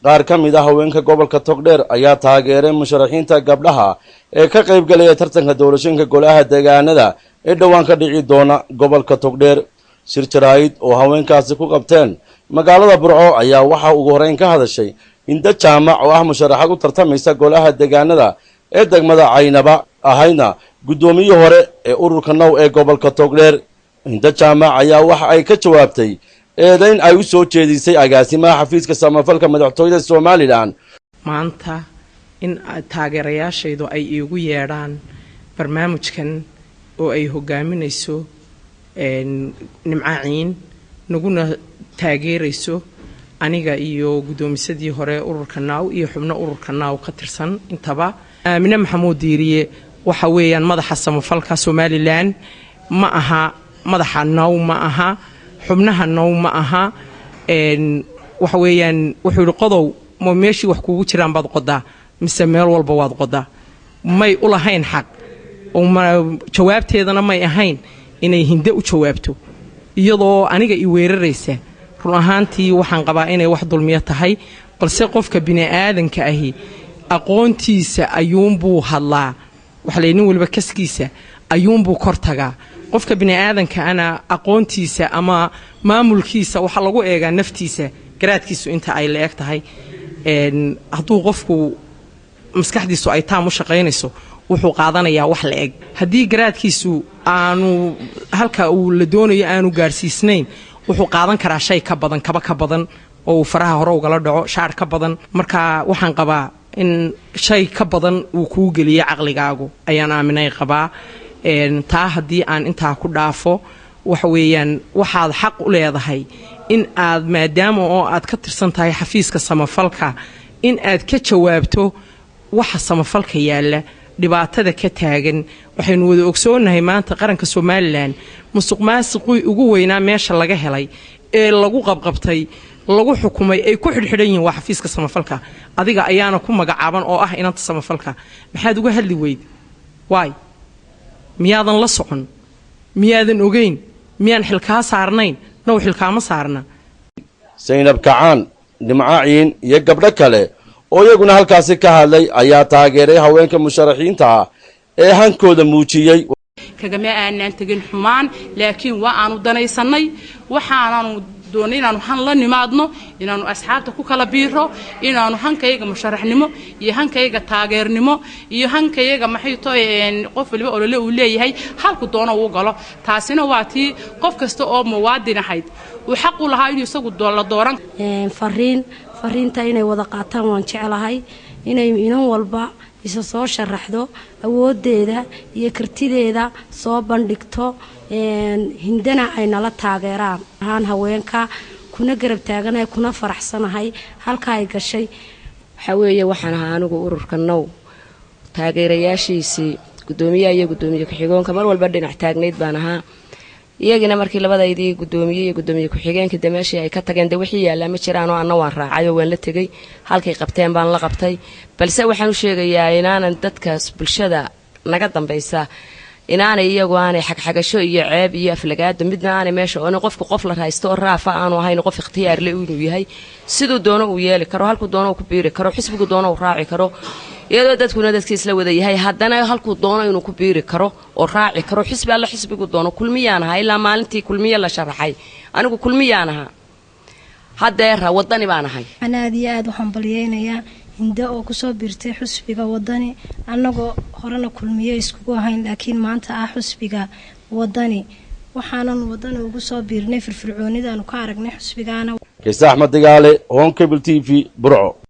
Qaar ka mid ah haweenka gobolka Togdheer ayaa taageeray musharaxiinta gabdhaha ee ka qayb galaya tartanka doorashooyinka golaha deegaanada ee dhowaan ka dhici doona gobolka Togdheer. Shir jaraa'id oo haweenkaasi ku qabteen magaalada Burco ayaa waxaa ugu horeyn ka hadashay Hinda Jaamac, oo ah musharaxad u tartamaysa golaha deegaanada ee degmada Caynaba, ahaydna guddoomiyihii hore ee ururka Now ee gobolka Togdheer. Hinda Jaamac ayaa waxa ay ka jawaabtay eedayn ay u soo jeedisay agaasimaha xafiiska samafalka madaxtooyada Somaliland. Maanta in taageerayaashaydu ay iigu yeedhaan barnaamijkan oo ay hogaaminayso Nimcaciin, naguna taageerayso aniga iyo guddoomisadii hore ururka Now iyo xubno ururka Now ka tirsan intaba. Aamine Maxamuud Diiriye waxa weeyaan madaxa samafalka Somaliland, ma aha madaxa Now, ma aha xubnaha Now, ma aha. Waxa weeyaan wuxuu yidhi: "Qodow, ma meeshii wax kuugu jiraan baad qodaa mise meel walba waad qodaa?" May u lahayn xaq, jawaabteedana may ahayn inay Hinde u jawaabto iyadoo aniga i weeraraysa. Run ahaantii waxaan qabaa inay wax dulmiyo tahay, balse qofka bini'aadanka ahi aqoontiisa ayuunbuu hadlaa. Waxa nin waliba kaskiisa ayuunbuu kor tagaa. Qofka bini'aadanka ana aqoontiisa ama maamulkiisa waxaa lagu eegaa naftiisa, garaadkiisu inta ay la eg tahay. Hadduu qofku maskaxdiisu ay taam u shaqaynayso, wuxuu qaadanayaa wax la eg. Haddii garaadkiisu aanu halka uu la doonayo aanu gaadhsiisnayn, wuxuu qaadan karaa shay ka badan, kaba ka badan, oo uu faraha hore ugala dhaco, shaar ka badan. Marka waxaan qabaa in shay ka badan uu kuu geliyo caqligaagu, ayaan aaminay qabaa. Taa haddii aan intaa ku dhaafo, waxa weeyaan waxaad xaq u leedahay in aad, maadaama oo aad ka tirsan tahay xafiiska samafalka, in aad ka jawaabto waxa samafalka yaalla, dhibaatada ka taagan. Waxaynu wada ogsoonahay maanta qaranka Somaliland musuq maasuqii ugu weynaa meesha laga helay ee lagu qabqabtay, lagu xukumay, ay ku xidhxidhan yihiin waa xafiiska samafalka. Adiga ayaana ku magacaaban oo ah inanta samafalka. Maxaad uga hadli weyd? Waay, miyaadan la socon? Miyaadan ogeyn? Miyaan xilkaa saarnayn? Now xilkaama saarna. Saynab Kacaan, Nimcaciin iyo gabdho kale oo iyaguna halkaasi ka hadlay ayaa taageeray haweenka musharaxiinta ah ee hankooda muujiyey. Kagama aanaan tegin xumaan, laakiin waa aanu danaysannay. Waxaanaanu doonay inaanu han la nimaadno, inaanu asxaabta ku kala biiro, inaanu hankayaga musharaxnimo iyo hankayaga taageernimo iyo hankayaga maxay toy qof waliba olole uu leeyahay halku doono uu galo. Taasina waa tii qof kasta oo muwaadin ahayd uu xaq u lahaa inuu isagu la dooran. Fariinta inay wada qaataan waan jeclahay, inay inan walba isa soo sharaxdo, awoodeeda iyo kartideeda soo bandhigto, Hindana ay nala taageeraan ahaan haweenka, kuna garab taaganahay, kuna faraxsanahay halka ay gashay. Waxaa weeye, waxaan ahaa anigu ururka Now taageerayaashiisii, guddoomiyaha iyo guddoomiye ku-xigeenka mar walba dhinac taagnayd baan ahaa. Iyagina markii labadaydii guddoomiye iyo guddoomiye ku-xigeenkii de meeshii ay ka tageen, de wixii yaallaa ma jiraanoo anna waan raacay oo waan la tegey, halkay qabteen baan la qabtay. Balse waxaan u sheegayaa inaanan dadkaas bulshada naga dambaysa inaanay iyagu aanay xagxagasho iyo ceeb iyo aflagaado midna aanay meesha oon qofku qof la haysto oo raafa aanu ahayn, qof ikhtiyaar le inuu yahay, siduu doono uu yeeli karo, halkuu doono uu ku biiri karo, xisbigu doono uu raaci karo, iyadoo dadkuna dadkii isla wada yahay, haddana halkuu doono inuu ku biiri karo oo raaci karo xisbi alla xisbigu doono. Kulmiyaan ahaa ilaa maalintii Kulmiye la sharaxay. Anigu Kulmiyaan ahaa, haddeera Wadani baan ahay. Waxaan aada iyo aada u hambalyeynayaa Hindo oo kusoo biirtay xusbiga Wadani, annagoo horena Kulmiye iskugu ahayn, laakiin maanta ah xusbiga Wadani. Waxaanan Wadani ugu soo biirnay firfircoonidaanu ka aragnay xusbigaana. Kayse Axmed Digaale, Horn Cable TV, Burco.